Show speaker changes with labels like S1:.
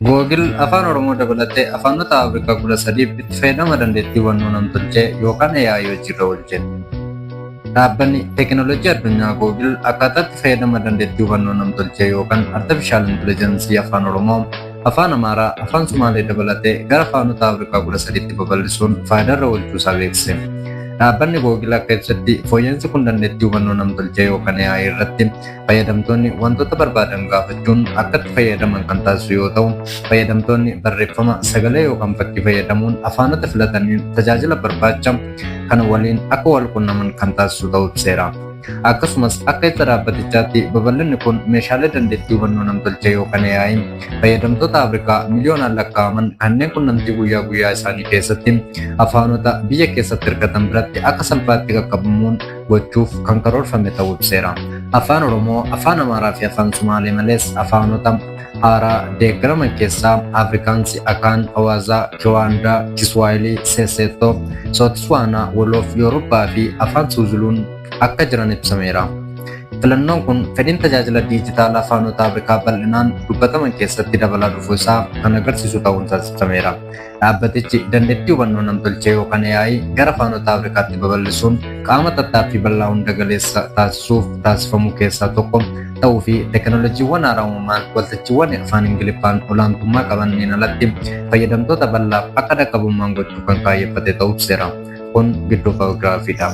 S1: Google Afaan Oromoo dabalatee afaanota Afrikaa 13f itti fayyadama dandeettii hubannoo namtolchee yookaan AI hojiirra oolche. Dhaabbanni teekinooloojii addunyaa Google akkaataa itti fayyadama dandeettii hubannoo namtolchee yookaan Artificial Intelligence Afaan Oromoo, Afaan Amaaraa, Afaan Sumaalee dabalatee gara afaanota Afrikaa 13tti babal'isuun faayidaarra oolchuu isaa beeksise. Dhaabbanni Google akka ibsetti, fooyya'insi kun dandeettii hubannoo namtolchee yookaan AI irratti fayyadamtoonni wantoota barbaadan gaafachuun akka itti fayyadaman kan taasisu yoo ta'u, fayyadamtoonni barreeffama, sagalee yookaan fakkii fayyadamuun afaanota filataniin tajaajila barbaacha kana waliin akka wal qunnaman kan taasisu ta'uu ibseera. Akkasumas akka ibsa dhaabbatichaatti, babal'inni kun meeshaalee dandeettii hubannoo namtolchee yookaan AI fayyadamtoota Afrikaa miliyoonaan lakkaa'aman kanneen qunnamtii guyyaa guyyaa isaanii keessatti afaanota biyya keessatti hirkatan biratti akka salphaatti qaqqabamuun gochuuf kan karoorfame ta'uu ibseera. Afaan Oromoo, Afaan Amaaraa fi Afaan Sumaalee malees afaanota haaraa deeggaraman keessaa Afrikaansi, Akaan, Hawaazaa, Kiwaandaa, Kiswaahilii, Seeseettoo, Sootiswaanaa, Woloof, Yorubbaa fi Afaan Suuzuluun akka jiran ibsameera. Filannoon kun fedhiin tajaajila diijitaalaa afaanota Afrikaa bal'inaan dubbataman keessatti dabalaa dhufuu isaa kan agarsiisu ta'uun isaas ibsameera. Dhaabbatichi dandeettii hubannoo namtolchee yookaan AI gara afaanota Afrikaatti babal'isuun qaama tattaaffii bal'aa hunda galeessa taasisuuf taasifamu keessaa tokko ta'uu fi teekinooloojiiwwan haaraa uumamaan waltajjiiwwan afaan Ingiliffaan olaantummaa qabaniin alatti fayyadamtoota bal'aaf akka dhaqqabummaan gochuu kan kaayyeffate ta'uu ibseera. Kun gidduu baayogiraafiidha.